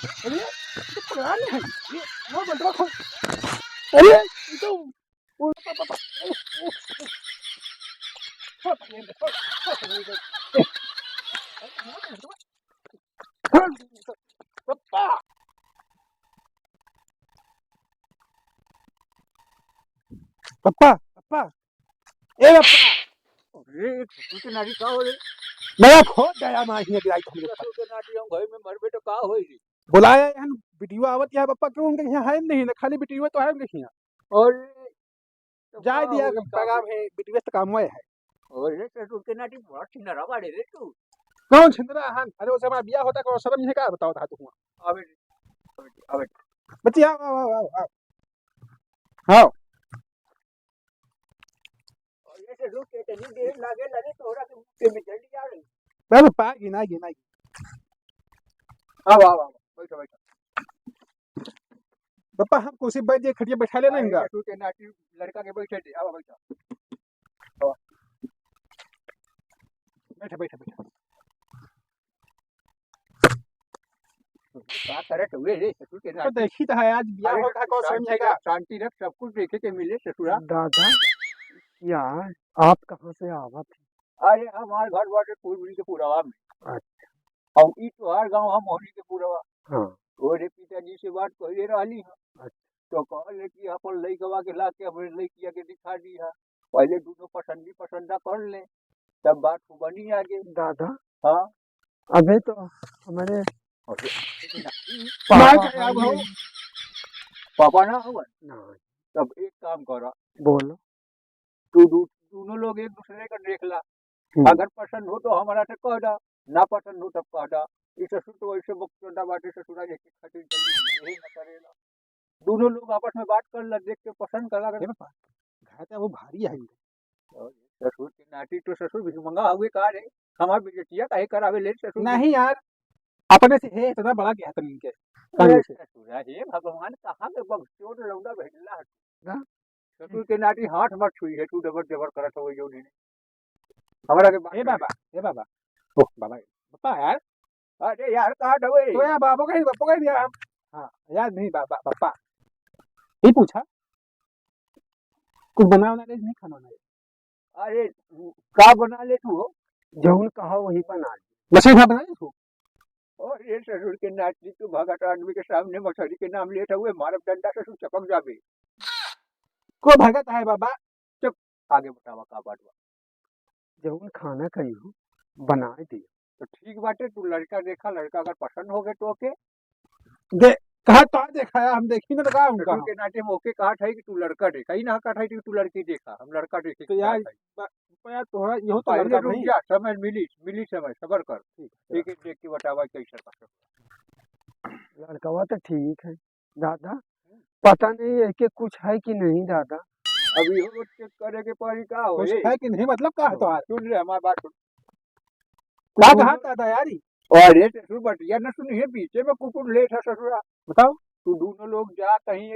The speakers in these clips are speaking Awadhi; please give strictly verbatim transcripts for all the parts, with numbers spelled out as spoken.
अरे, ये तो पुराने हैं। ये, वो बंदवा खो-, अरे, ये तो, वो, पप्पा। पप्पा, पप्पा, ए पप्पा। अरे, ससुर के नारी का हो रे? बड़ा खोद दया मार हिया गिराई तो हमरे ऊपर। ससुर के नारी हम घर में मरबे तो का होई रे? बुलाया है, वीडियो आवत है पप्पा, क्यों उनके यहाँ है नहीं ना, खाली वीडियो तो है उनके यहाँ। और तो जाए का दिया, होई, का पैगाम होई? है, वीडियो तो काम हुआ है। अरे, ससुर के नारी बड़ा छिनरा बाड़े रे तू। कौन छिनरा हन? अरे, उसे हमारा बिया होता, कौन शर्म नहीं है का? बताओ था तू। अबे, अबे, अबे। बच्ची, आओ, आओ, आओ, आओ, आओ। आओ। अरे, ससुर के इतनी देर लागे, लगे तोहरा के मुंह के में जल्दी आ रही। अरे, पा गिना, गिना। आओ, आओ, आओ, बैठो, बैठो। पप्पा, हम कुर्सी बैठ जाए, खटिया बैठा लेना अरे, इनका। ससुर के नाती लड़का के बैठे दे, आओ, बैठो। आओ। बैठो, बैठो, बैठो। का करत हुए रे, ससुर के तो नाती? देखी तो है, आज बियाह अरे, होता है, कौन शांति समझेगा? रख, शांति रख, सब कुछ देखे के मिले, ससुरा। दादा, यार, आप कहाँ से आवत हैं? अरे, हमार घर बाटे पूर्वी के पुरवा में। अच्छा। और ई तोहार गाँव हम मोहनी के पुरवा। हाँ। तोहरे पिताजी से बात कइले रहली ह। अच्छा। तो कहले कि अपन लइकवा के ला के हमरे लइकिया के दिखा दी है। पहले दोनों पसंदी पसंदा कर ले, तब बात हो बनी आगे। दादा। हाँ। अबे तो हमारे अरे, पापा ना क्या हैं। भाऊ? पापा ना हवन? ना। तब एक काम करा। बोलो। तू दू-, दोनों लोग एक दूसरे का देख ला। हम्म। अगर पसंद हो तो हमारा से कह दा, ना पसंद हो तब कह दा। ई ससुर तो वैसे बकचोदा बाटे, ससुरा के खातिर जल्दी बियाहे ना करेला। दोनों लोग आपस में बात कर ला, देख के पसंद कर ला। ए पापा, घर का वो भारी है। और ससुर के नाती तो ससुर भिखमंगा हुए का रे? हमार बेइज्जतिया काहे करावे ले ससुर? नहीं यार, अपने से है इतना बड़ा क्या तनी के? अरे ससुरा, हे भगवान, कहाँ के बकचोद लौंडा भेजला है? ना? ससुर के नाती हाथ मत छुई है, तू डबर डबर करत हो जो ने। हमरा के बात ए करे। बाबा, ए बाबा। ओ बाबा, बाबा यार। अरे यार, कहाँ डबे? तो यार बाबू कहीं, बाबू कहीं दिया हम। हाँ, यार नहीं बाबा, पापा। ही पूछा। कुछ बना बना ले, नहीं खाना बना ले। अरे, का बना ले तू हो? जौन कहा वही बना ले। मछली भात बना ले तू? अरे, ससुर के नाती, तू भगत आदमी के सामने मछली के नाम लेत हुए, मारब डंडा से तू चपक जाबे। को भगत है बाबा? चुप, आगे बतावा का बात बा। जौन खाना कही हो, बनाए दियो। तो ठीक बाटे, तू लड़का देखा, लड़का अगर पसंद हो गए तो ओके। दे, कहा तो देखा है, हम देखी ना तो का हम ससुर कहा। के नाते हम ओके कहा था कि तू लड़का देखा, ही ना कहा था कि तू लड़की देखा, हम लड़का देखे तो के यार, कहा था। बा-, बा-, यार तोहरा इहो तो पहले लड़का रुक नहीं। जा, समय मिली, मिली समय, सबर कर। ठीक है। एक एक देख के बतावा कैसे पसंद। लड़कवा तो ठीक है। दादा, पता नहीं एके कुछ है कि नहीं दादा। अब इहो चेक करे के पड़ी का हो कुछ रे? है कि नहीं, मतलब का है हाँ, तोहार? सुन ले हमार बात सुन। का कुकुर कहा दादा यारी? अरे ससुर बतिया न सुनिए, बीचे में कुकुर लेट है ससुरा। बताओ। तू दोनों लोग जा कहीं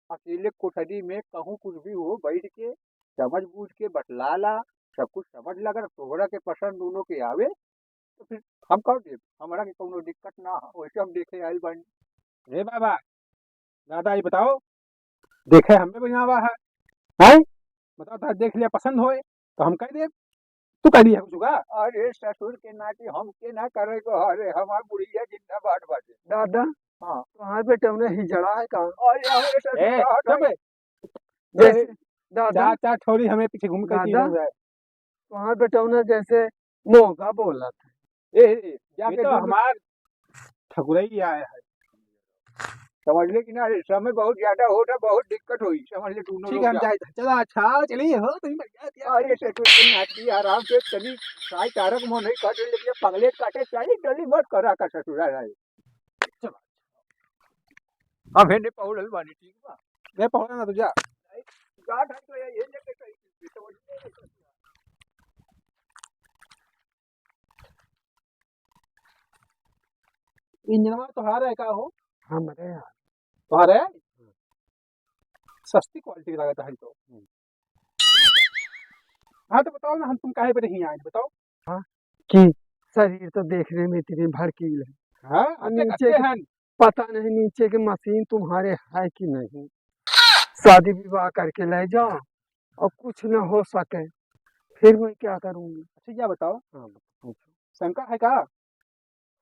अकेले कोठरी में कहूँ कुछ भी हो, बैठ के समझ बूझ के बतला ला, सब कुछ समझ ला। अगर तोहरा के पसंद दोनों के आवे तो फिर हम कर देब, हमरा के कौनो दिक्कत ना हो, वैसे हम देखे आइल बानी। ए बाबा, दादा, ये बताओ, देखे हमें बनावा है, हैं? बताओ, तो देख लिया, पसंद होए, तो हम कह देब, तू कह दिया कुछ का? अरे, ससुर के नाती हम के ना करे को, अरे, हमार बुढ़िया जिंदाबाद बाटे। दादा, हाँ। तुम्हारे बेटौना हिजड़ा है का? अरे, हमारे ससुर ए, का हट चुप है। है। जैसे, ए, दादा, चार, चार छोरी हमें पीछे घूम के दादा, पी रहे हैं। तुम्हारे बेटौना जैसे मोगा बोला था। ए, ए, जाके ये तो दूध हमार ठकुरई आया है। समझ ले कि ना, समय बहुत ज्यादा होता, बहुत दिक्कत होई, समझ ले दोनों ठीक है, लोग हम जा। जाए, चला, अच्छा, चलिए, हो, तुम बढ़िया, क्या अरे, ससुर के नाती, आराम से तनी साई तारक मोहन ही काटे, लेकिन पगले काटे चाहिए, जल्दी मत करा का ससुरा रहे। चलो। हम हेने पहुड़ल बानी, ठीक बा? नहीं पहुड़ा ना, तू जा। जा ढंग से, ये लेके कहीं, समझ ले। इंजनवा तोहार है का हो? हाँ, मजा है। तोहार है? सस्ती क्वालिटी लागत है तो। हम्म। हाँ, तो बताओ ना, हम तुम काहे पे नहीं आए, बताओ। हाँ, कि शरीर तो देखने में इतनी भड़कील है। हाँ, और अच्छे, नीचे अच्छे के हैं। पता नहीं नीचे के मशीन तुम्हारे है कि नहीं। शादी विवाह करके ले जाओ और कुछ न हो सके, फिर मैं क्या करूँगी? अच्छा, या बताओ, हाँ, पूछो। शंका है का?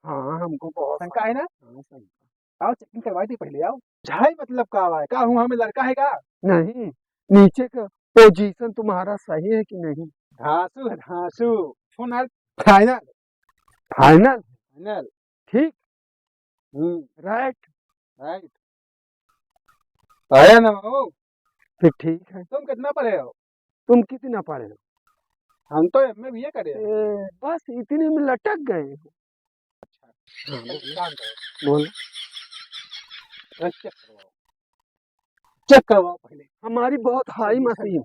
हाँ, हमको बहुत शंका है ना? हाँ, शंका। आओ, checking करवा दी पहले, आओ। झाई मतलब का हुआ है? का हुआ, हमें लड़का है का? नहीं, नीचे का position तुम्हारा सही है कि नहीं? धांसू है, धांसू। Final। Final। Final। Final। ठीक। हम्म। Right। Right। आया ना बाबू। फिर ठीक है। तुम कितना पढ़े हो? तुम कितना पढ़े हो? हम तो M A B A करे हैं। ए, बस इतने में लटक गए हो। अच्छा। हाँ, एक बोलो। काम करो। बोलो। अरे, check करवाओ। Check करवाओ पहले। हमारी बहुत high machine।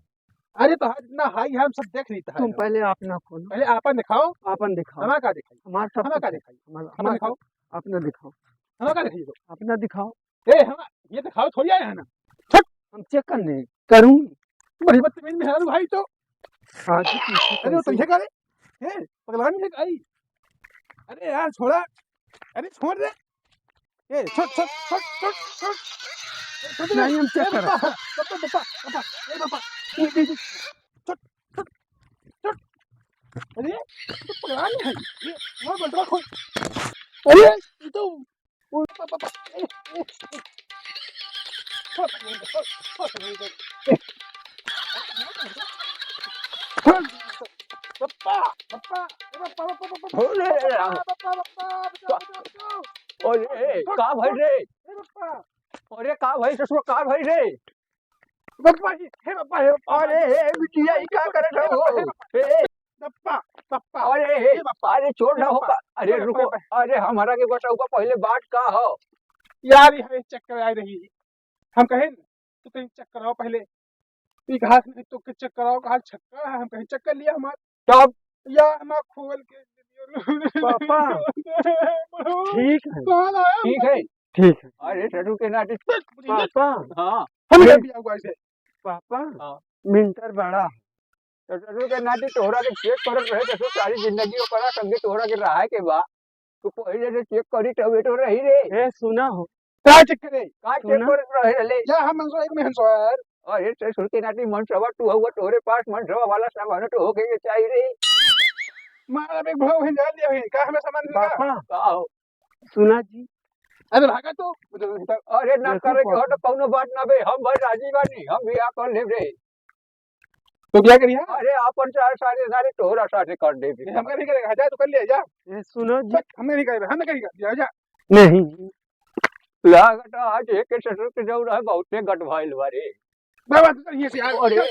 अरे, तो हाँ, जितना high है, हम सब देख लेता है। तुम पहले अपना खोलो। पहले आपन दिखाओ। आपन दिखाओ। हमारा का दिखाई? हमारा सब हमारा कुछ का है। दिखाई? हमारा, आपन हमारा दिखाओ। सब अपना दिखाओ। हमारा का दिखाई तो? अपना दिखाओ। ए, हम ये दिखाओ, थोड़ी आया है ना। छट, हम check करने करूँगी। बड़ी बदतमीज मेहरारू भाई तो। हाँ जी, पीछे अरे, वो तो कैसे? ये का रे? ए, पगलानी है का ई? अरे यार, छोड़ा। अरे, छोड़ दे। ए, छोड़, छोड़, छोड़, छोड़, छोड़। ए, छोड़ दे। नहीं, हम check ए, करा। बापा, बापा, बापा, बापा, ए, बापा। ए, ए, ए, छोड़, छोड़, छोड़। अरे, ये तो पगलानी है। ये, वो बंदरा खोल। अरे, ये तो अरे, का भइल रे? अरे, का भइल ससुर, का भइल रे? बप्पा, हे बप्पा, हे बप्पा। अरे, हे बिटिया, ई का करत हो? हे बप्पा, हे बप्पा। अरे, हे, हे बप्पा, अरे, छोड़ ना हो बप्पा। अरे, हे बप्पा, रुको। हे बप्पा। अरे, हमरा के बताओ, पहले बात का हो? यार, ये हमें check कराए रही। हम कहे, "तू तो check कराओ पहले। ये घास नहीं तो के check कराओ, घास छक्का है।" हम कहे, "Check कर लिया हमार।" तब? या हमार खोल के पापा, ठीक है। कहाँ लाया ठीक है। ठीक है। अरे, ससुर के नाती। पापा। हाँ। हम अरे, कर दिया हुआ इसे। पापा, हाँ। मिनटर बड़ा है। तो ससुर के नाती तोहरा के check करत रहे, ससुर सारी जिंदगी ओकरा संगे तोहरा के रहाए के बा। तू पहिले से check करी तबे तो रही रे। ए, सुना हो। का check करे? का check सुना? करत रहे रे? या हम मनसवा, एक में हंसवा यार। अरे ससुर के नाती मनसवा तू हुआ, तोहरे पास मनसवा वाला सामान तो होके के चाहिए रे। मार अब एक भाव है, जान लिया है। का हमें सामान मिला? पापा। का हो? सुना जी। अरे भागा तू। अरे ना देखो करे के हो पापा। तो कौनो बात ना बे, हम भाई राजी बानी, हम बियाह कर लेब रे। तो बियाह करिया? अरे आपन चाहे सारे सारे तोहरा साथे कर देबे। ये हमका नहीं करेगा, जा तू कर लिया, जा। ये सुनो जी। बस, हमने नहीं करेगा, हमने करेगा, जा, जा। नहीं जी। लागत आज एक ससुर के जौन है बहुते गट भइल बा रे। बाबा, तू चल यहाँ से यार। अरे। चल।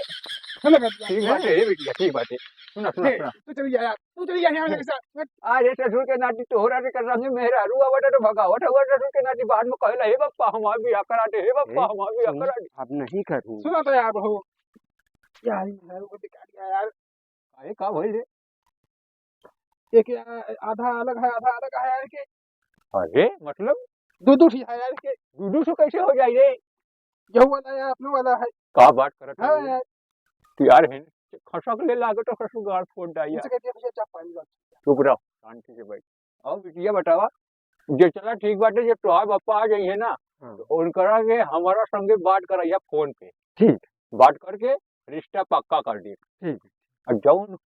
चल, चल, चल। ठीक बात है, हे बिटिया, ठीक बात है। सुना, सुना, हे, सुना। तू चल जा यार, तू चल जा यहाँ मेरे साथ। अरे ससुर के नाती तोहरा के कर रंगे मेहरारू आवत है तो भगावत हुआ ससुर के नाती बाद में कहला, "हे बप्पा, हमार बियाह करा दे, हे बप्पा, ए, हमार बियाह सुनो, करा दे।" अब नहीं करूँ। सुना तो यार बहू, यार, ये मेहरारू को दिखा दिया यार। काहे, का भइल रे? एक आ-, आधा अलग है, आधा अलग है यार के। अरे, मतलब? दो दो ठे है यार के। दो दो ठे कैसे हो जाई रे? यहू वाला है, अपने वाला है। का बात करत हाँ है? यार। तो यार, है, खसक ले लागे तो ससुर गाड़ फोड़ डाई यार। उनसे कह दिया, "भैया, जा पानी ला।" चुप रहो, शांति से बैठ। अब बिटिया बतावा, जे चला ठीक बाटे, जे तोहार बापा आ जाइए ना, हाँ। तो उनकरा के हमारा संगे बात कराइया फोन पे। ठीक। बात करके रिश्ता पक्का कर दी। ठीक। और जौन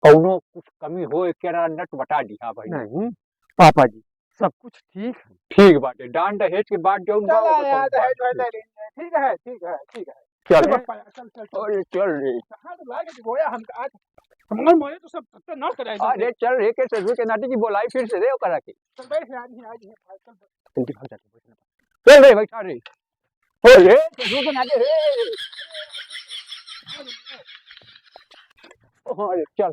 कौनो कुछ कमी हो, एक केरा नट बता दिया भाई। नहीं, पापा जी, सब कुछ ठीक है। ठीक बाटे, दान दहेज के बात जौन बा, चला ओकर यार, सब बात दहेज वहेज ठीक। ले लेंगे। ठीक है, ठीक है, ठीक है। चल। चल पापा यार, चल, चल, चल। अरे चल रे। कहाँ से लाके दिगोया हमका आज? हमारे मोए तो सब सत्यानाश कराए देंगे। अरे चल रे, के ससुर के नाती की बोलाई फिर से रे ओकरा के। चल बैठ यार, यहीं आ, यहीं आ, चल। जल्दी भाग जाके बैठ ना। चल रे, बैठा रे। हो रे, ससुर के नाती रे। अरे चल।